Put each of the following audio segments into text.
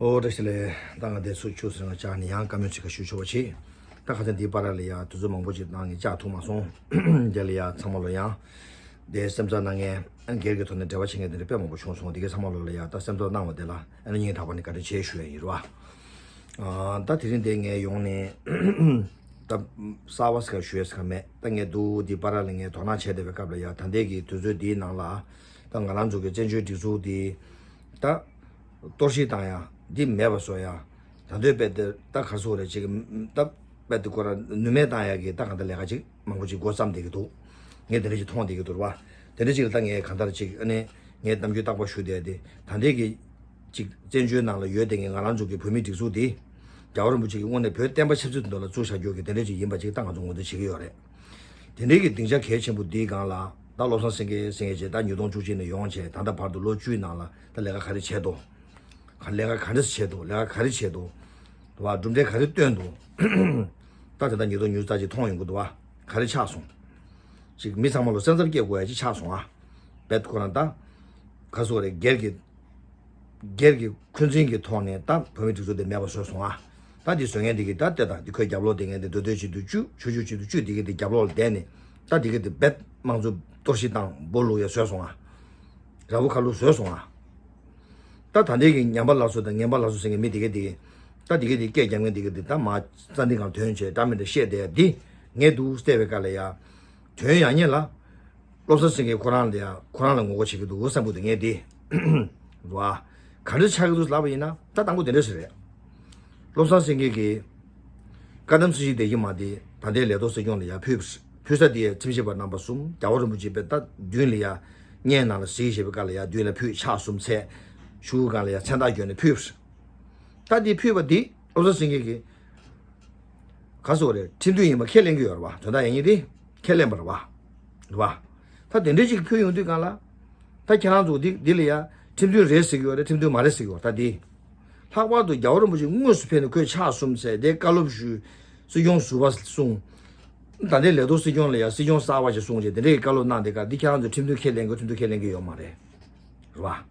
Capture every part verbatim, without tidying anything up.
ཨོ་བཀྲ་ཤིས་བདེ་ལེགས། ད་ང་དེ་ཚོ་ཆུ་ཟེར་བ་ཅག་ནི་ཡང་བཀའ་མོལ་ཅིག་ག་ཞུ་ཆོག་པ་བྱེད། ད་ཁ་སང་འདིའི་བར་ལ་ཡང་དུས་ཚོད་མང་པོ་ཅིག་བཏང་ནས་བཅག་ཐུབ་མ་སོང་། དེ་ལ་ཡང་ཚང་མ་ལོ་ཡང་དེ་སེམས་ཚོར་གནང་མཁན་སྒེར་གྱི་ཐོག་ནས་འབྲེལ་བ་བྱེད་མཁན་དེ་འདྲ་དཔེ་མང་པོ་བྱུང་སོང་། དེ་གའི་ཚང་མ་ལོ་ལ་ཡང་ད་སེམས་ཚོར་གནང་བ་དེ་ལ་ཨ་ནི་སྙིང་ཐག་པ་ནས་བཀའ་དྲིན་ཆེ་ཞུ་ཡ་ཡིན་རོ། ཨ་ད་དེ་རིང་དེ་ངས་ཡོང་ནས་ད་གསར་བ་ཟེར་ག་ཞུ་ཡ་ཟེར་ག་མེད། ད་ངས་འདུག་འདི་བར་ལ་ངས་དོ་སྣང་བྱས་བསྡད་པའི་སྐབས་ལ་ཡང་ད་ལྟའི་གི་དུས་ཚོད་འདིའི་ནང་ལ་ད་ང་རང་ཚོ་གི་བཙན་བྱོལ་སྒྲིག་འཛུགས་འདི་ད། གཏོར་བཤིག་བཏང་ཡ། འདི་མེད་པ་བཟོ་ཡ། ད་འདོད་དཔེ་དེ་ད་ག་སོ་རེ་ཅིག་ད་དཔེ་དེ་ཁོ་ར་ནུས་མེད་བཏང་ཡ་གི་ད་གང་ལྟར་ལས་ཀ་ཅིག་མང་པོ་ཅིག་འགོ་བརྩམས་བསྡད་ཀྱི་འདུག་ངས་དེ་འདྲ་ཅིག་མཐོང་བསྡད་ཀྱི་འདུག་ར་བ། དེ་འདྲ་ཅིག་ལ་ད་ངས་གང་ལྟར་ཅིག་ཨ་ནི་ངས་གཏམ་རྒྱུད་རྟག་པར་ཞུ་བསྡད་དེ་ད་ལྟའི་གི་ཅིག་བཙན་བྱོལ་ནང་ལ་ཡོད་བསྡད་མཁན་ང་རང་ཚོ་གི་བོད་མིའི་སྒྲིག་འཛུགས་དེ་རྒྱལ་བ་རིན་པོ་ཆེ་གི་དངོས་གནས་བོད་བསྟན་པ་ཆབ་སྲིད་དོན་ལ་བཙུགས་བཞག་རྒྱུ་གི་དེ་འདྲ་ཅིག་ཡིན་པ་ཅིག་ད་ང་ཚོ་ངོས་འཛིན་བྱེད་ཀྱི་ཡོད་རེད། དེ་འདྲའི་གི་སྡིངས་ཆ་གལ་ཆེན་པོ་འདིའི་སྒང་ལ་ད་བློ་བཟང་སེང་གེ་སེང་གེ་བྱས་ད་ཉིས་སྟོང་བཅུ་གཅིག་ནས་ཡོང་བྱས་ད་ལྟ་བར་དུ་ལོ་བཅུའི་ནང་ལ་ད་ལས་ཀ་ག་རེ་བྱས་འདུག་ག་ལས་ཀ་ག་འདྲ་བྱས་འདུག་ལས་ཀ་ག་རེ་བྱས་འདུག་འདུག་བ། གྲུབ་འབྲས་ག་རེ་བཏོན་འདུག་ད་དེ་ད་ཉིས་སྟོང་ཉི་ཤུ་རྩ་གཅིག་མཐོང་ཡོང་གི་འདུག་བ། ག་རེ་ཆགས་སོང་། ཅིག་མི་ཚང་མ་ལོ་སེམས་འཚབ་སྐྱེ་དགོས་ཡ་ཅིག་ཆགས་སོང་ཨ། བེད་ཁོ་རང་ད་ག་སོ་རེ་སྒེར་གྱི་སྒེར་གྱི་འཁོན་འཛིན་གྱི་ཐོག་ནས་ད་བོད་མི་སྒྲིག་འཛུགས་དེ་མེད་པ་བཟོས་སོང་ཨ། ད་འདི་བཟོ་མཁན་དེ་གི་ད་ལྟ་ད་འདི་ཁོའི་རྒྱབ་ལོགས་དེ་ངན་དེ་འདོད་འདོད་བྱེད་དུ་བཅུག་ཆུ་ཆུ་བྱེད་དུ་བཅུག་དེ་གི་དེ་རྒྱབ་ལོགས་ལ་བསྡད་ནས་ད་དེ་གི་དེ་བེད་དམངས་གཙོ་གཏོར་བཤིག་བཏང་སྦོ་ལུག་ཡ་བཟོས་སོང་ཨ། ར་བུ་ཁ་ལུག་བཟོས་སོང་ཨ། ད་ད་ལྟའི་གི་ཉམས་པ་སླར་གསོ་དང་ངན་པ་སླར་གསོ་ཟེར་མཁན་མི་དེ་གི་དེ་གི་ད་དེ་གི་དེ་སྐད་རྒྱབ་མཁན་དེ་གི་དེ་ད་མ་རྩ་འདི་གང་དོན་བྱས་འདྲ་མི་འདྲ་བཤད་བསྡད་ཡ་འདི་ངས་འདུག་བལྟས་པའི་སྐབས་ལ་ཡ་དོན་ཡང་ཉེ་ལ། བློ་བཟང་སེང་གེ་ཁོ་རང་ལ་ཡང་ཁོ་རང་ལ་ངོ་རྒོལ་བྱེད་ཀྱི་འདུག་བསམ་གྱི་འདུག་ངས་འདི་རེད་བ། ག་འདྲ་ཆགས་ཀྱི་འདུག་ལབ་པ་ཡིན་ན་ད་དང་པོ་དེ་འདྲ་ཞིག་རེད། བློ་བཟང་སེང་གེ་གིས་བཀའ་གདམས་སྲིད་ཞིའི་སྡེ་བཞི་མ་དེ་ད་ལྟའི་ལས་ཐོག་སྲིད་སྐྱོང་ལ་ཡང་ཕུལ་བ་རེད། ཕུལ་ས་དེ་ཡང་ཁྲིམས་ཞིབ་པ་རྣམ་པ་གསུམ་རྒྱལ་བ་རིན་པོ་ཆེ་པས་ད་མདུན་ལ་ཡང་བརྙན་ནང་ལ་གཟིགས་ཞེས་པའི་སྐབས་ལ་ཡང་མདུན་ལ་ཕུལ། ཕྱག་གསུམ་འཚལ། ཤུ་གུ་སྒང་ལ་ཡང་མཚན་རྟགས་བསྐྱོན་ནས་ཕུལ་བ་རེད། ད་འདི་ཕུལ་བ་འདི་བློ་བཟང་སེང་གེ་གིས་ག་ཟེར་བ་རེད། ཁྲིམས་མཐུན་ཡིན་པ་ཁས་ལེན་གྱི་ཡོད་རེད་བ། དོན་དག་ཡིན་ངེས་དེ་ཁས་ལེན་པ་རེད་བ། རེད་བ། ད་དེ་འདྲའི་ཅིག་ཕུལ་ཡོང་དུས་སྒང་ལ། ད་ཁྱེད་རང་ཚོ་འདི་འདི་ལ་ཡ་ཁྲིམས་མཐུན་རེད་ཟེར་གྱི་ཡོད་རེད། ཁྲིམས་མཐུན་མ་རེད་ཟེར་གྱི་ཡོད་རེད། ད་འདི་ལྷག་པར་དུ་རྒྱལ་བ་རིན་པོ་ཆེ་དངོས་སུ་ཕེབས་ནས་ཁོས་ཕྱག་གསུམ་འཚལ་དེ་བཀའ་སློབ་ཞུས། སྲིད་སྐྱོང་ཟུར་པ་གསུངས། ད་ལྟའི་ལས་ཐོག་སྲིད་སྐྱོང་ལ་ཡ་སྲིད་སྐྱོང་གསར་པ་ཞིག་གསུངས་རྗེས་དེ་འདྲའི་བཀའ་སློབ་གནང་དེ་ག་འདི་ཁྱེད་རང་ཚོ་ཁྲིམས་མཐུན་ཁས་ལེན་དགོས། ཁྲིམས་མཐུན་ཁས་ལེན་གྱི་ཡོད་མ་རེད། རེད་བ།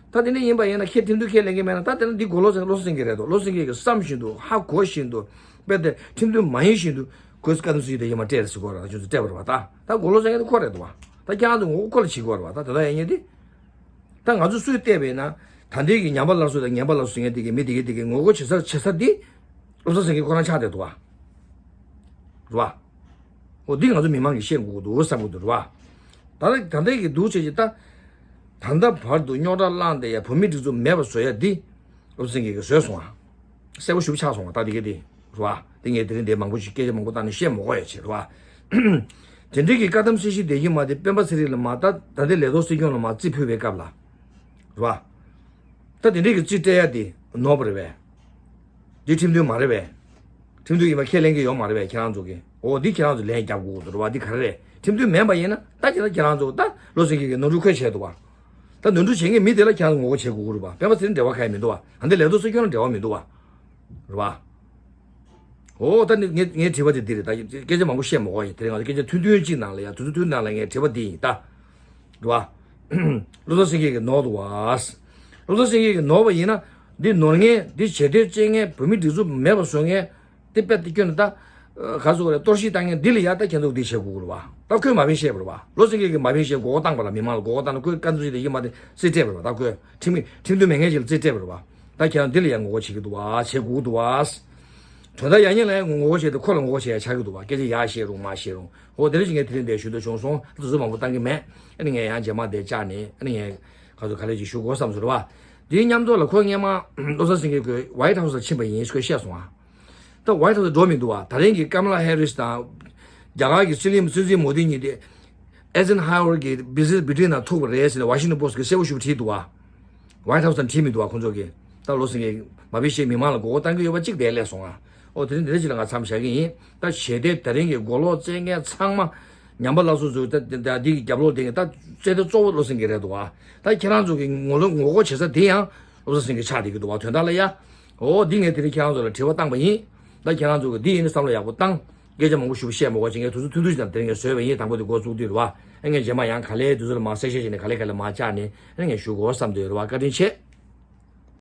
ད་དེ་འདྲ་ཡིན་པ་ཡིན་ན་ཁྱེད་ཁྲིམས་མཐུན་ཁས་ལེན་གྱི་མེད་ན་ད་དེ་ན་འདི་མགོ་ལོག་ཟེར་བློ་སེང་གེ་རེད་དོ། བློ་སེང་གེ་གིས་བསམ་བཞིན་དུ་ཧ་གོ་བཞིན་དུ་དཔེ་དེ་ཁྲིམས་མཐུན་མ་ཡིན་བཞིན་དུ་ཁོས་བཀའ་གདམས་སྲིད་ཞིའི་སྡེ་བཞི་མ་སྤྲད་ཟེར་གོ་ར་ཁྱོད་ཚོ་སྤྲད་པ་རེད་བ། ད་ད་མགོ་ལོག་ཟེར་མཁན་དེ་ཁོ་རེད་དོ་བ། ད་ཁྱེད་རང་ཚོ་ངོ་རྒོལ་ཁོ་ལ་བྱེད་ཀྱི་ཡོད་རེད་བ། ད་དེ་འདྲ་ཡིན་མཁན་དེ། ད་ང་ཚོ་སུས་བལྟས་པས་ན་ད་ལྟའི་གི་ཉམས་པ་སླར་གསོ་དང་ངན་པ་སླར་གསོ་ཟེར་མཁན་དེ་གི་མི་དེ་གི་དེ་གི་ངོ་རྒོལ་བྱེད་ས་བྱེད་ས་དེ་བློ་བཟང་སེང་གེ་ཁོ་རང་ཆགས་བསྡད་འདུག་བ། རེད་བ། འོ་འདི་ང་ཚོ་མི་མང་གིས་ཤེས་དགོས་ཀྱི་འདུག་བསམ་གྱི་འདུག་རེད་བ། ད་ལྟ་ད་ལྟའི་གི་འདུག་བྱས་ཀྱི་ད། ད་ལྟ་བར་དུ་རྙོག་དྲ་བསླངས་ཏེ་ཡ་བོད་མི་སྒྲིག་འཛུགས་མེད་པ་བཟོ་ཡ་འདི། བློ་བཟང་སེང་གེ་གིས་བཟོས་སོང་ཨ། གསལ་པོ་ཞེ་པོ་ཆགས་སོང་བ་ད་འདི་གི་འདི། རེད་བ། འདི་ངས་དེ་རིང་འདིར་མང་པོ་ཞིག་སྐད་ཆ་མང་པོ་བཏང་ནས་བཤད་མ་དགོས་ཡ་བྱས་རེད་བ། དེ་འདྲའི་གི་བཀའ་གདམས་སྲིད་ཞིའི་སྡེ་བཞི་མ་དེ་སྤེན་པ་ཚེ་རིང་ལ་མ་ད་ད་ལྟའི་ལས་ཐོག་སྲིད་སྐྱོང་ལ་མ་རྩིས་ཕུལ་བའི་སྐབས་ལ། རེད་བ། ད་དེ་འདྲའི་གི་རྩིས་སྤྲད་ཡ་དེ་ནོར་བ་རེད་བས། འདི་ཁྲིམས་མཐུན་མ་རེད་བས། ཁྲིམས་མཐུན་ཡིན་པ་ཁས་ལེན་གྱི་ཡོད་མ་རེད་བས་ཁྱེད་རང་ཚོ་གིས། འོ་འདི་ཁྱེད་རང་ཚོ་ལན་རྒྱབ་དགོས་ཀྱི་འདུག་རེད་བ། འདི་ག་རེ་རེད། ཁྲིམས་མཐུན་མིན་པ་ཡིན་ན་ད་ཁྱེད་རང་ཁྱེད་རང་ཚོ་ད་བློ་སེང་གེ་གིས་ནོར་འཁྲུལ་ཁོས་བྱས་འདུག་བ། ད་ནོར་འཁྲུལ་བྱེད་མཁན་མི་དེ་ལ་ཁྱེད་རང་ཚོ་ངོ་རྒོལ་བྱེད་དགོས་ཀྱི་རེད་བ། སྤེན་པ་ཚེ་རིང་འབྲེལ་བ་གང་ཡང་མི་འདུག་བ། ད་འདི་ལས་ཐོག་སྲིད་སྐྱོང་ལ་འབྲེལ་བ་མི་འདུག་བ། རེད་བ། འོ་ད་ནི་ངས་ངའི་དྲི་བ་དེ་འདི་རེད། ད་སྐད་ཆ་མང་པོ་བཤད་མ་དགོས་ཡིན། དེ་རིང་ང་ཚོ་སྐད་ཆ་ཐུང་ཐུང་གཅིག་ནང་ལ་ཡ་དུས་ཚོད་ཐུང་ནང་ལ་ངའི་དྲི་བ་འདི་ཡིན་ད། རེད་བ། བློ་བཟང་སེང་གེ་གིས་ནོར་འདུག་བ། བློ་བཟང་སེང་གེ་གིས་ནོར་བ་ཡིན་ན་འདི་ནོར་མཁན་འདི་བྱེད་འདོད་སྐྱེ་མཁན་བོད་མི་སྒྲིག་འཛུགས་མེད་པ་བཟོ་མཁན་དེ་དཔེ་དེ་སྐྱོན་ད། ག་ཟེར་བ་རེད། གཏོར་བཤིག་བཏང་མཁན་འདི་ལ་ཡ་ད་ཁྱེད་ཚོ་འདི་བྱེད་དགོས་ཀྱི་རེད་བ། ད་ཁོས་མ་ཕན་བཤད་པ་རེད་བ། བློ་བཟང་སེང་གེ་གིས་མ་ཕན་བཤད་མགོ་སྐོར་བཏང་པ་ལ་མི་མང་ལ་མགོ་སྐོར་བཏང་ན་ཁོས་བཀའ་འཛིན་ཞིག་དེ་ཡིན་མ་དེ་རྩིས་སྤྲད་པ་རེད་བ། ད་ཁོས་ཁྲིམས་ཁྲིམས་མཐུན་མེད་མཁན་ཞིག་ལ་རྩིས་སྤྲད་པ་རེད་བ། ད་ཁྱེད་རང་འདི་ལ་ཡང་ངོ་རྒོལ་བྱེད་ཀྱི་འདུག་བ། བྱེད་དགོས་ཀྱི་འདུག་བ། དོན་དག་ཡང་སྙིང་ལ་ཡང་ངོ་རྒོལ་བྱས་ཏེ་ཁོ་ལ་ངོ་རྒོལ་བྱེད་ཡ་ཆགས་ཀྱི་འདུག་བ། སྐད་ཆ་ཡག་བཤད་རུང་མ་བཤད་རུང་། འོ་དེ་རིང་ཅིག་ངས་དེ་རིང་འདིར་ཞུ་འདོད་བྱུང་སོང་། དུས་ཚོད་མང་པོ་བཏང་གི་མེད། ཨ་ནི་ངས་ཡང་རྗེས་མ་དེ་བཅར་ནས་ཨ་ནི་ངས་ག་ཚོད་ག་ལེ་ཅིག་ཞུ་དགོས་བསམ་སོང་རེད་བ། དེའི་མཉམ་དུ་ལ་ཁོ་སྔས་མ་བློ་བཟང་སེང་གེ་ཁོས་ཝའིཊ་ཧའུ་སི་ལ་ཕྱིན་པ་ཡིན་ཁོས་བཤད་སོང་ཨ། ད་ཝའིཊ་ཧའུ་སི་འགྲོ་མི་འདུག་བ། ད་རིང་གི་ཀམ་ལ་ཧེ་རིས་དང་། རྒྱ་གར་གྱི་སྲིད་བློན་སྲིད་འཛིན་མོ་དི་གཉིས་དེ། ཨེ་ཟན་ཧའེ་ཝར་གྱི་བི་ཛི་ནེ་སི་བི་ཊི་ནང་ཐུག་པ་རེད་ཟེར་ནས་ཝ་ཤིང་ཊོན་པོ་སི་ཊི་གིས་གསལ་པོ་ཞེ་པོ་བྲིས་འདུག་བ། ཝའིཊ་ཧའུ་སི་ནང་བྲིས་མི་འདུག་བ་ཁོང་ཚོ་གིས། ད་བློ་སེང་གེ་མ་ཕི་ཤེས་མི་མང་ལ་མགོ་སྐོར་བཏང་གི་ཡོད་པ་གཅིག་དེ་སླེབས་སོང་ང་། ཨོ་དེ་རིང་དེ་འདྲ་ཅིག་ལ་ང་མཚམས་བཞག་གི་ཡིན། ད་ཞེ་དེ་ད་རིང་གི་མགོ་ལོག་རྩེད་མཁན་ཚང་མ་ཉམས་པ་སླར་གསོ་ཚོས་ད་ད་འདི་གི་རྒྱབ་ལོག་དེ་གི་ད་རྩེད་དེ་གཙོ་བོ་བློ་སེང་གེ་རེད་འདུག་བ། ད་ཁྱེད་རང་ཚོ་གི་ངོ་ལོ་ངོ་རྒོལ་བྱེད་ས་དེ་ཡང་བློ་བཟང་སེང་གེ་ཆགས་བསྡད་ཀྱི་འདུག་བ། དོན་དག་ལ་ཡ། ཨོ་འདི་ངས་དེ་རིང་ཁྱེད་རང་ཚོ་ལ་དྲི་བ་བཏང་པ་ཡིན། ད་ཁྱེད་རང་ཚོ་གི་འདི་ཡིན་ན་བསམ་བློ་ཡག་པོ་བཏང་། སྐད་ཆ་མང་པོ་ཞུ་བཤད་མ་དགོས་ཅིག་ངས་དུས་ཚོད་ཐུང་ཐུང་ཞིག་དང་དེ་རིང་ངས་བཟོས་པ་ཡིན། དང་པོ་དེ་འགོ་བཙུགས་དུས་རེད་བ། ཨ་ངས་རྗེས་མ་ཡང་ག་ལེ་དུས་ཚོད་ལ་མ་གསལ་བཤད་བྱས་ནས་ག་ལེ་ག་ལེ་མ་བཅར་ནས་ཨ་ངས་ཞུ་དགོས་བསམ་འདོད་རེད་བ། བཀའ་དྲིན་ཆེ།